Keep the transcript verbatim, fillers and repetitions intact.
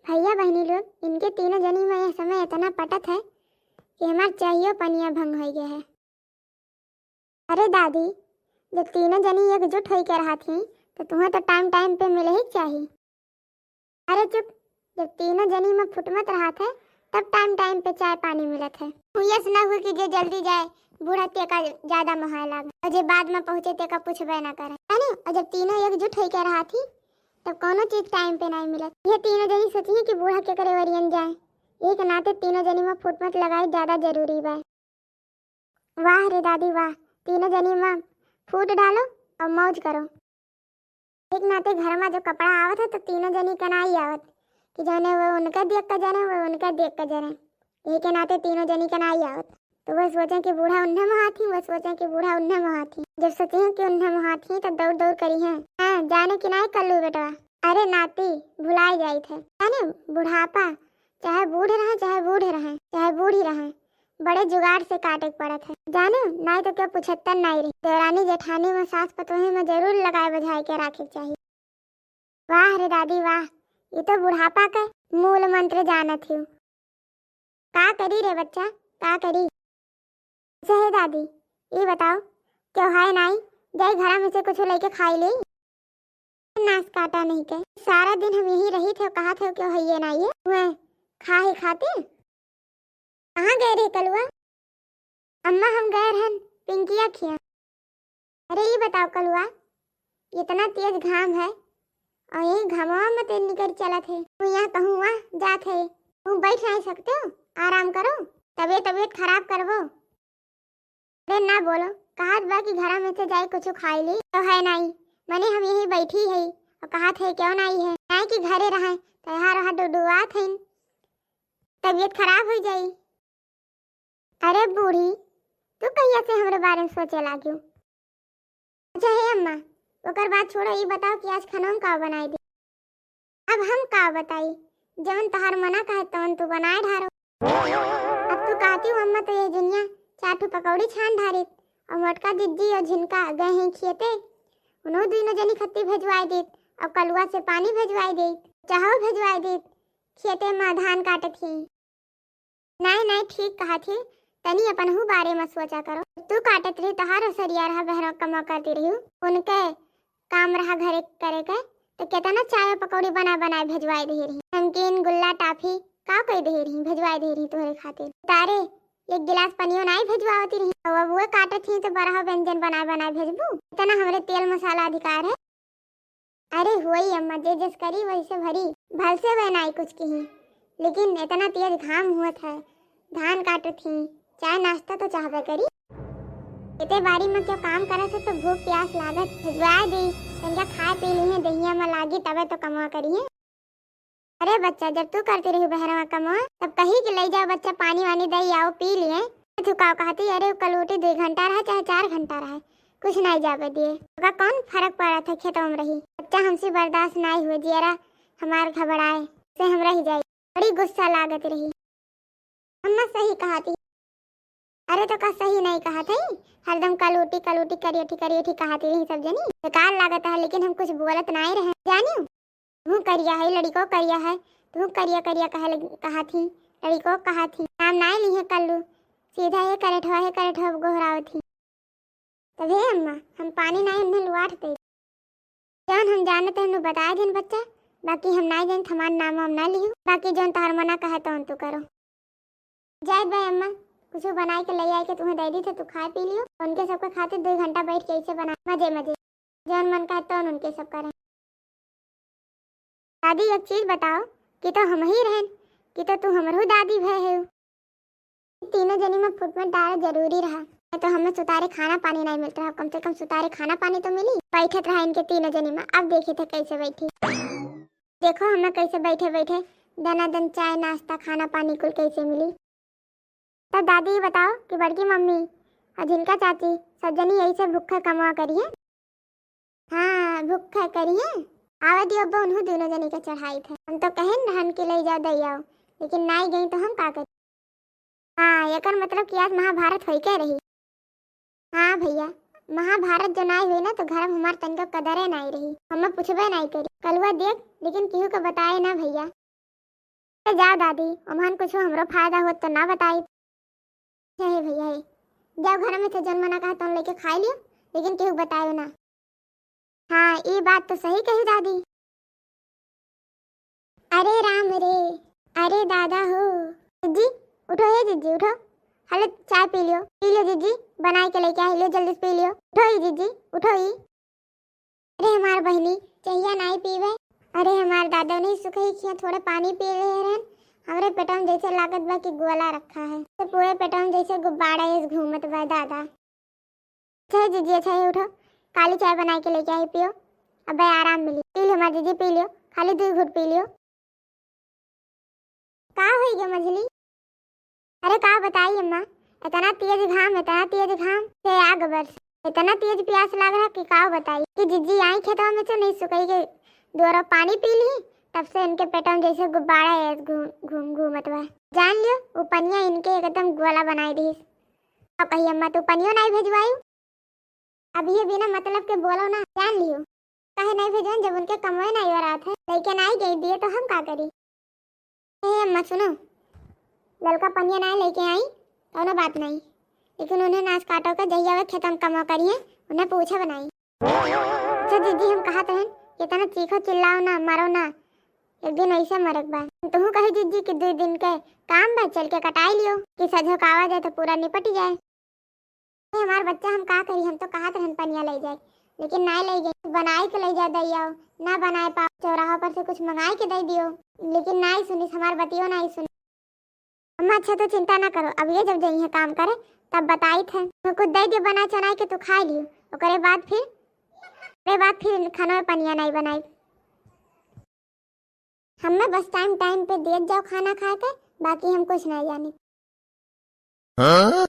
भइया बहिनी लोग, इनके तीनों जनी मा यह समय इतना पटत है कि हमार चाहियो पनिया भंग होइ गया है। अरे दादी, जब तीनों जनी एकजुट होइके रहत ही, तो तुम्हें तो टाइम टाइम पे मिले ही चाही। अरे चुप, जब तीनों जनी मा फुटमत रहत है, तब टाइम टाइम पे चाय पानी मिलत है। हुयस ना हुए कि जे जल्दी जाए, बूढ़ा तेका ज्यादा मोहाए लागे, और जे बाद मा पहुँचे तेका पूछबे ना करे, है नी? और जब तीनों एकजुट होइके रहत ही, तब कौनो चीज टाइम पे नहीं मिलत। ये तीनों जनी सोची कि बूढ़ा के करे ओरियन जाए, एक नाते तीनों जनी मा फुटमत लगाई ज्यादा जरूरी बा। वाह रे दादी वाह, तीनों जनी मा फूट डालो और मौज करो। एक नाते घर मा जो कपड़ा आवत है तो तीनों जनी के नाई आवत कि जौने वो उनका देख के जरे, वो उनका देख के जरे। यही के नाते तीनों जनी के नाई आवत। तो वह सोचे कि बूढ़ा उन्हें मोहात ही, वह सोचे कि बूढ़ा उन्हें मोहात ही। जब सोचे कि उन्हें मोहात ही तो दौड़ दौड़ करी है। हाँ, जाने कि नाई कल्लू बेटवा। अरे नाती, भुलाए जाइत है। जाने बुढ़ापा, चाहे बूढ़ रहे, चाहे बूढ़ रहे, चाहे बूढ़ी रहे, बड़े जुगाड़ से काटे के पड़त है। जाने, नाई तो क्या पुछत्तन नाई रही। देवरानी जेठानी मा सास पतोहे मा जरूर लगाए बझाए के राखे के चाही। वाह रे दादी वाह, ये तो बुढ़ापा के मूल मंत्र जानत हियो। का करी रे बच्चा, का करी? अच्छा हे दादी, ये बताओ, क्यों है नाई? जाई घरा में से कुछ लेके खाई ले। नास काटा नहीं के, सारा दिन हम यही रही थे, कहा थे क्यों है ये नाई है? हुए खा ही खाते। कहाँ गए रहे कलुआ? अम्मा, हम गए रहन पिंकिया खिया। अरे, ई बताओ कलुआ, इतना तेज घाम है और यही घामवा में तेज निकल चलत है। तू यहाँ कहूँ वहाँ जात है, तू बैठ नहीं सकते हो, आराम करो, तबीयत, तबीयत खराब करबो। अरे ना बोलो, कहत बा कि घरा में से जाई कुछ खाई ली, तो है नहीं, मने हम यही बैठी है और कहत है क्यों नहीं है, नहीं कि घरे रहे तो यहाँ रहा डुडुआत है, तबीयत खराब हो जाई। अरे बूढ़ी, तू कहिया से हमरे बारे में सोचे लागियो? अच्छा हे अम्मा, ओकर बात छोड़ो, ई बताओ कि आज खाना में का बनाई दी? अब हम का बताई, जवन तहार मना कहे तवन तू बनाए ढारो। अब तू कहती हो अम्मा तो ये दुनिया चार ठो पकौड़ी छान ढारित, और मोटका जिज्जी और झिनका गए हैं खियते, उन्हों दोनों जनी खत्ती भेजवाए दीत, और कलुआ से पानी भेजवाए दीत, चाहो भेजवाए दीत, खेते में धान काटत ही। नाई, नाई, ठीक कहत ही, तनी अपनहू बारे में सोचा करो। तू काटत रही, तहार सरिया रहा, बहरवा कमा करती रही, उनके काम रहा घरे करे के, तो केतना चाय पकौड़ी बना बनाए भेजवाए दे रही, नमकीन, गुल्ला, टाफी, का कई दे रही, भेजवाए दे रही तोहरे खातिर। तारे, एक गिलास पनियो नाई भेजवावती रही, अब वो काटत ही तो बरहा व्यंजन बनाए बनाए भेजबू, इतना हमरे तेल मसाला अधिकार है। अरे होई अम्मा, जे जस करी वैसे भरी, भल से वह नाई कुछ कही, लेकिन इतना तेज घाम हुआ था, धान काटत ही, चाय नाश्ता तो चाहबे करी। इते बारी में क्यों काम करे से तो भूख प्यास लागत, भेजवा दी, तनिका खाए पी ली है, दहिया में लागी तबे तो कमवा करी है। अरे बच्चा, जब तू करती रही बहरवा कमवा, तब कही कि ले जाओ बच्चा, पानी वानी दे आओ, पी लिए। तू का कहती, अरे कलूटी दो घंटा रहा चाहे चार घंटा रहा, कुछ नहीं जावे दिए, ओका कौन फर्क पड़ा था, खेतवा में रही। बच्चा हमसे बर्दाश्त नहीं हुए, जियरा हमार घबराए, से हम रह जाई। बड़ी गुस्सा लागत रही। अम्मा सही कहती। अरे तो का सही नहीं कहत है, हरदम कलूटी कलूटी करियठी करियठी कहती रही सब जनी। बेकार लागत है, लेकिन हम कुछ बोलत नहीं रहे, जानियो। तू करिया है, लड़िको करिया है, तू करिया करिया कहे लग-, कहत ही, लड़िको कहत ही। नाम नहीं ली है कल्लू, सीधा ये करेठवा है, करेठवा गोहरावत ही। तबे अम्मा, हम पानी नाई उन्हें लुआट दे। जौन हम जानत हन, उ बताए दिन बच्चा, बाकी हम नाई जानत, हमार नाम वाम ना लियो, बाकी जौन तहार मना कहे तौन तू करो। जाए बे अम्मा, कुछ बनाए के ले आए के तुम्हें दे दी थे, तू खाए पी लियो। उनके सबके खातिर दो घंटा बैठ के ऐसे बना, मजे मजे, जौन मन कहे तौन उनके सब करें। दादी, एक चीज बताओ कि तो हम ही रहन कि तो तू हमरहू दादी भय है? तीनों जनी में फुटमत डाल जरूरी रहा, नहीं तो हमें सुतारे खाना पानी नहीं मिलत रहा। कम से कम सुतारे खाना पानी तो मिली। बैठत रहा इनके तीनों जनी में, अब देखी थे कैसे बैठी। देखो हमें कैसे बैठे बैठे दना दन चाय नाश्ता खाना पानी कुल कैसे मिली। तब दादी ये बताओ कि बड़की मम्मी और झिनका चाची सब जनी यही से भूखे कमवा करिए। हाँ, भूखे करिए। आवे दियो अब्बा, उन्हों दोनों जनी के चढ़ाई थे। हम तो कहन रहन कि ले जाओ, दे आओ, लेकिन नाई गई तो हम का करी? हाँ, एकर मतलब कि आज महाभारत होई के रही। हाँ भैया, महाभारत जो नाई हुई ना तो घर में हमार तनिको कदरे नाई रही। हमें पूछबे नाई करी। कलुआ देख, लेकिन केहू के बताए ना भैया। जाओ दादी, ओमहन कुछ हमरो फायदा होत तो ना बताई। हे भैया, हे जाओ घर में से जौन मना कहा तौन लेके खाई लियो, लेकिन केहू बतायो ना। हाँ, ई बात तो सही कही दादी। अरे राम रे, अरे दादा हो। जिज्जी, उठो हे जिज्जी, उठो। हले चाय पी लियो, पी लियो जिज्जी, बनाए के लेके आई लियो, जल्दी से पी लियो। उठो ही जिज्जी, उठो ही। अरे हमार बहिनी, चहिया नाई पीवे। अरे हमार दादा नहीं सुखई खिया, थोड़ा पानी पी ले रहन। हमरे पेटवा में जैसे लागत बा कि गोला रखा है, तो पूरे पेटवा में जैसे गुब्बारा ऐस घूमत बा दादा। अच्छा है जिज्जी, अच्छा है, उठो, काली चाय बनाए के लेके आई, पियो, अबे आराम मिली। पी लियो हमार जिज्जी, पी लियो, खाली दुई घूंट पी लियो। का होई गे मझली? अरे का बताई अम्मा, इतना तेज घाम, इतना तेज घाम से आग बरस, इतना तेज प्यास लाग रहा कि का बताई। कि जिज्जी आई खेतवा में से नहीं सुकई के दोरो पानी पी ली, तब से इनके पेटवा में जैसे गुब्बारा है घूम घूम घूमत बा। जान लियो, उ पनिया इनके एकदम गोला बनाई दी। अब कही अम्मा, तू पनियो नहीं भेजवाई? अब ये बिना मतलब के बोलो ना, जान लियो। काहे नहीं भेजन जब उनके कमवे नहीं हो रहा था, लेके नहीं गई दिए तो हम का करी? ए अम्मा सुनो, ललका पनिया नहीं लेके आई, कौनो बात नहीं, लेकिन उन्हें नाश काटो के जहिया वे खेतम कमवा करिए, उन्हें पूछा बनाई। अच्छा जिज्जी, हम कहा तहन, इतना चीखो चिल्लाओ ना, मारो ना, एक दिन ऐसे मरक बा। तुहू कही जिज्जी कि दो दिन के काम बा, चल के कटाई लियो कि सजो कावा जाए तो पूरा निपट जाए। ए, हमार बच्चा, हम का करी, हम तो कहत रहन पनिया ले जाए, लेकिन नाय ले गई। बनाई के ले जा दइया, ना बनाए पाओ, चौराहा पर से कुछ मंगाई के दे दियो, लेकिन नाय सुनिस, हमार बतियो नाय सुनिस। अम्मा, अच्छा तो चिंता ना करो, अब ये जब जइहे काम करे तब बताई थे, तो कुछ दे दियो बना चनाई के, तू खाई लियो, ओकरे बाद फिर, ओकरे बाद फिर खाना में पनिया नाय बनाई। हमें बस टाइम टाइम पे दियत जाओ खाना खाए के, बाकी हम कुछ नहीं जानी। हाँ?